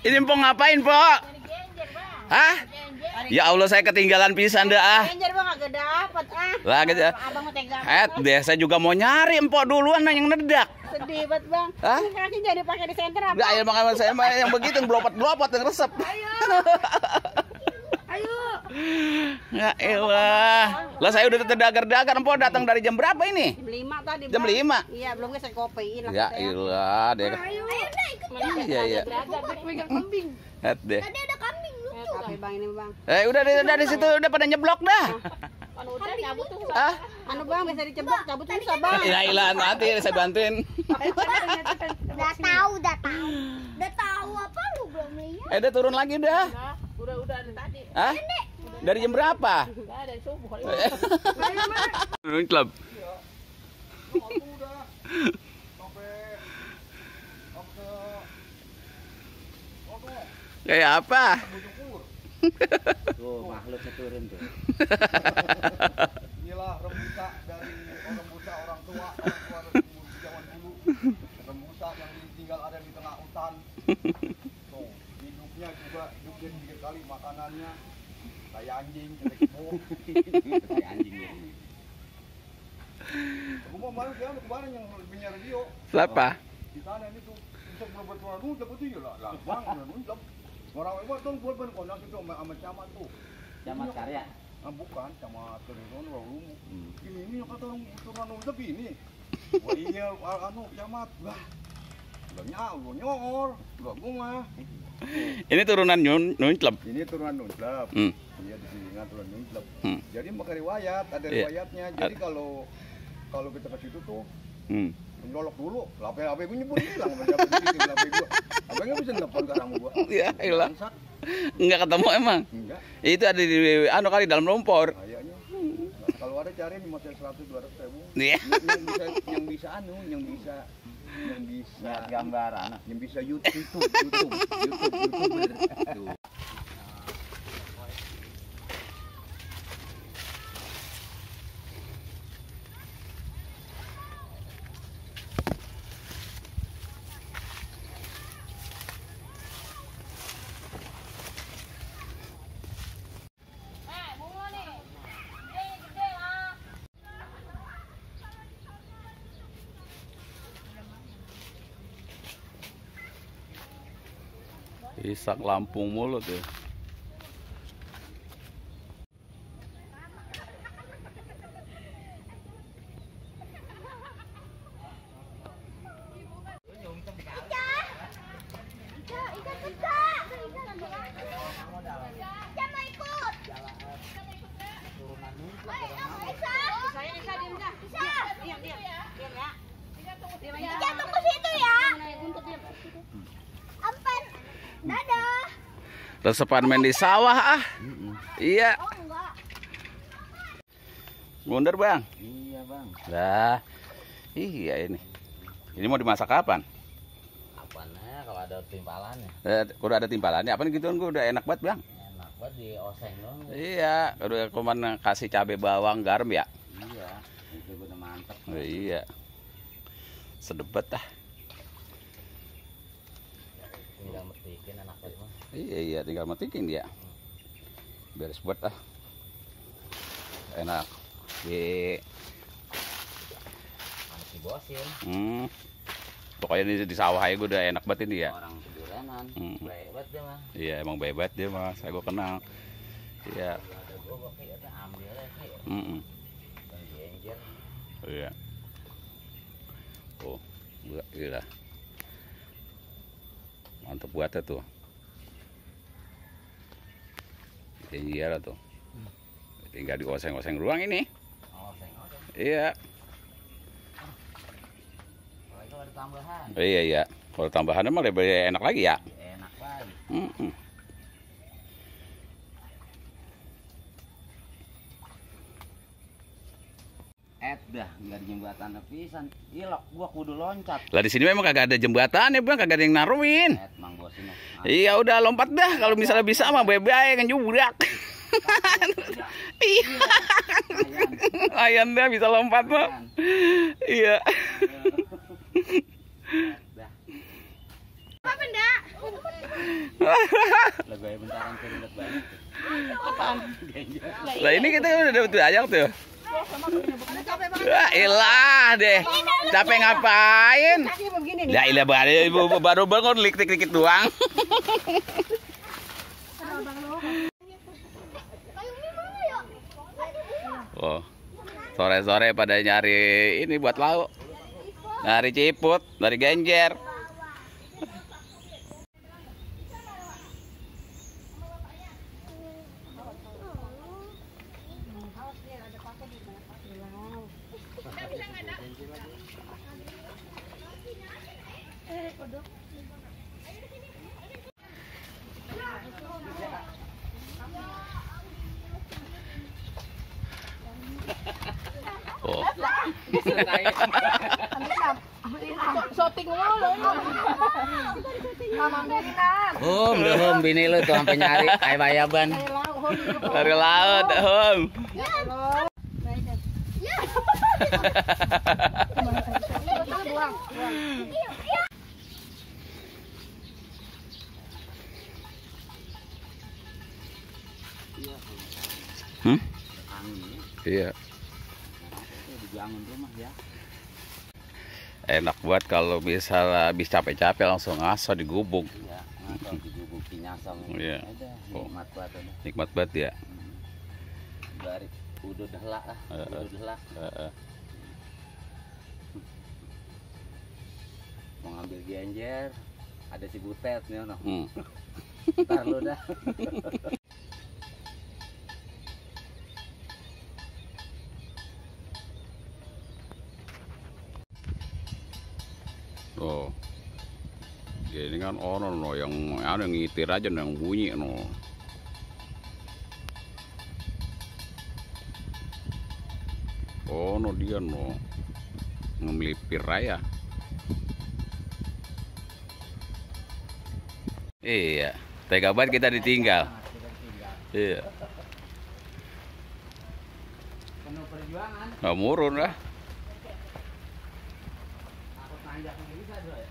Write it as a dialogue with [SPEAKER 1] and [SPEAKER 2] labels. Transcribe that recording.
[SPEAKER 1] Ini Mpok ngapain, Pok? Hah? Ya Allah, saya ketinggalan pisan dah.
[SPEAKER 2] Genjer bang agak dapat
[SPEAKER 1] Lah gitu ya.
[SPEAKER 2] Abang mau tega.
[SPEAKER 1] Deh, saya juga mau nyari Mpok duluan yang nedak.
[SPEAKER 2] Sedih banget bang.
[SPEAKER 1] Hah?
[SPEAKER 2] Kaki jadi pakai di senter apa?
[SPEAKER 1] Enggak, ya makanya saya mah yang begitu blopat-blopat yang resep.
[SPEAKER 2] Ayo. Ayo.
[SPEAKER 1] Ya elah. Lah saya udah terdagar-dagar, Mpok datang dari jam berapa ini?
[SPEAKER 2] Jam 5 tadi.
[SPEAKER 1] Jam 5.
[SPEAKER 2] Iya, belum saya kopiin lah.
[SPEAKER 1] Ya elah, deh.
[SPEAKER 2] Ayo deh ikut.
[SPEAKER 1] Iya.
[SPEAKER 2] Pegang kambing.
[SPEAKER 1] Deh.
[SPEAKER 2] Tadi ada kambing lucu. Tapi bang ini bang.
[SPEAKER 1] Udah di situ udah pada nyeblok dah.
[SPEAKER 2] Anu udah cabut tuh.
[SPEAKER 1] Hah?
[SPEAKER 2] Anu bang bisa dicebok, cabut susah bang.
[SPEAKER 1] Ya elah, nanti saya bantuin.
[SPEAKER 3] Udah tahu. Udah tahu apa lu belum lihat?
[SPEAKER 1] Udah turun lagi dah.
[SPEAKER 2] Udah ada tadi.
[SPEAKER 1] Hah? Dari jam berapa?
[SPEAKER 2] Enggak ada subuh kali.
[SPEAKER 1] Turun klub. Kayak apa?
[SPEAKER 4] Tuh makhluknya turun tuh.
[SPEAKER 5] Inilah rembusa dari rembusa orang tua zaman dulu. Rembusa yang tinggal ada di tengah hutan. Tuh, hidupnya juga hidup tiga kali makanannya kayak anjing, kayak kebo.
[SPEAKER 4] Kayak anjing ya.
[SPEAKER 5] Aku mau malu dia kemarin yang punya radio.
[SPEAKER 1] Siapa?
[SPEAKER 5] Di sana ini tuh untuk berbuat suara dulu dapat itu lah. Lah, bang, udah orang itu tuh buat berkonak itu sama camat tuh.
[SPEAKER 4] Camat Karya.
[SPEAKER 5] Bukan camat Teriron Walu. Ini yang kata orang turunan udah ini. Wah iya anu camat. Lah. Lu nyol. Lu mah.
[SPEAKER 1] Ini turunan Nun Club.
[SPEAKER 5] Ini turunan Nun Club. Iya di sini turunan Nun Club. Jadi pakai riwayat, ada riwayatnya. Jadi kalau kita ke situ tuh nyolok dulu, HP gue nyebut hilang, HP gue. Apa nggak bisa telepon ke sama gue?
[SPEAKER 1] Ya, hilang. Enggak ketemu emang.
[SPEAKER 5] Enggak.
[SPEAKER 1] Itu ada di anu kali dalam lumpur.
[SPEAKER 5] Kayaknya. Kalau ada cari di motel 100-200 ribu.
[SPEAKER 1] Iya.
[SPEAKER 5] Yang bisa
[SPEAKER 4] Lihat gambar anak.
[SPEAKER 5] yang bisa YouTuber.
[SPEAKER 1] Isak Lampung mulu tuh.
[SPEAKER 3] Tunggu situ ya. Ampan. Dadah.
[SPEAKER 1] Resepan main di sawah ah. Iya.
[SPEAKER 3] Oh enggak.
[SPEAKER 1] Mundur bang.
[SPEAKER 4] Iya bang.
[SPEAKER 1] Lah. Iya ini. Ini mau dimasak kapan?
[SPEAKER 4] Apanya kalau ada timpalannya?
[SPEAKER 1] Udah ada timpalannya. Apa gituan gue udah enak banget bang.
[SPEAKER 4] Enak banget di oseng dong.
[SPEAKER 1] Iya. Udah cuman kasih cabai bawang garam ya.
[SPEAKER 4] Iya. Itu udah mantep.
[SPEAKER 1] Iya. Sedebet ah.
[SPEAKER 4] Tinggal metikin enak banget bang.
[SPEAKER 1] Iya tinggal matikin dia. Beres buat ah. Enak.
[SPEAKER 4] Masih bosin.
[SPEAKER 1] Pokoknya di sawah aja gue udah enak banget ini ya.
[SPEAKER 4] Orang sederhanan. Hebat dia mah.
[SPEAKER 1] Iya emang bebat dia mah. Saya gue kenal. Iya.
[SPEAKER 4] Kalau ada gua kayak ada ambil aja. Dan dienjer.
[SPEAKER 1] Iya. Oh, gila. Mantap buatnya tuh. Iya tuh. Tinggal dioseng-oseng ruang ini.
[SPEAKER 4] Oseng.
[SPEAKER 1] Iya.
[SPEAKER 4] Kalau ada tambahan.
[SPEAKER 1] Iya. Kalau tambahannya mah lebih enak lagi ya.
[SPEAKER 4] Enak banget. Dah nggak ada jembatan pisan. Ilok gua kudu loncat.
[SPEAKER 1] Lah di sini memang kagak ada jembatan ya bang, kagak ada yang naruhin.
[SPEAKER 4] Mang bosin.
[SPEAKER 1] Iya udah lompat dah kalau misalnya bisa mah bebek kan jubrak. Iya. Ayan dah bisa lompat mah. Iya.
[SPEAKER 3] Apa benda?
[SPEAKER 4] Lah gue bentaran keringet banget.
[SPEAKER 1] Lah ini kita udah dapet ayam tuh. Wah, ilah deh. Capek ngapain? Ya ilah baru bangun dikit-dikit doang. Oh. Sore-sore pada nyari ini buat lauk. Nyari ciput, dari genjer. Oh.
[SPEAKER 2] Shooting mulu.
[SPEAKER 4] Belum bini lu tuh sampai nyari ayam-ayaban.
[SPEAKER 1] Dari laut, Om. Iya.
[SPEAKER 4] Dibangun rumah ya.
[SPEAKER 1] Enak buat kalau misalnya habis capek-capek langsung ngaso di gubuk.
[SPEAKER 4] Iya, ngaso di gubuk kinyasong.
[SPEAKER 1] Iya.
[SPEAKER 4] Nikmat banget udah.
[SPEAKER 1] Nikmat banget ya.
[SPEAKER 4] Dari udah delak ah, udah delak. Mau ngambil genjer, ada si Butet nih ono. Ntar lu dah.
[SPEAKER 1] Oh, ya ini kan orang no yang ada ngitir aja yang bunyi no. Oh no dia no ngemelipir raya. Iya, tega banget kita ditinggal. Iya.
[SPEAKER 4] Penuh perjuangan.
[SPEAKER 1] Nggak murun lah.
[SPEAKER 4] Aku tanjak nggak bisa doy.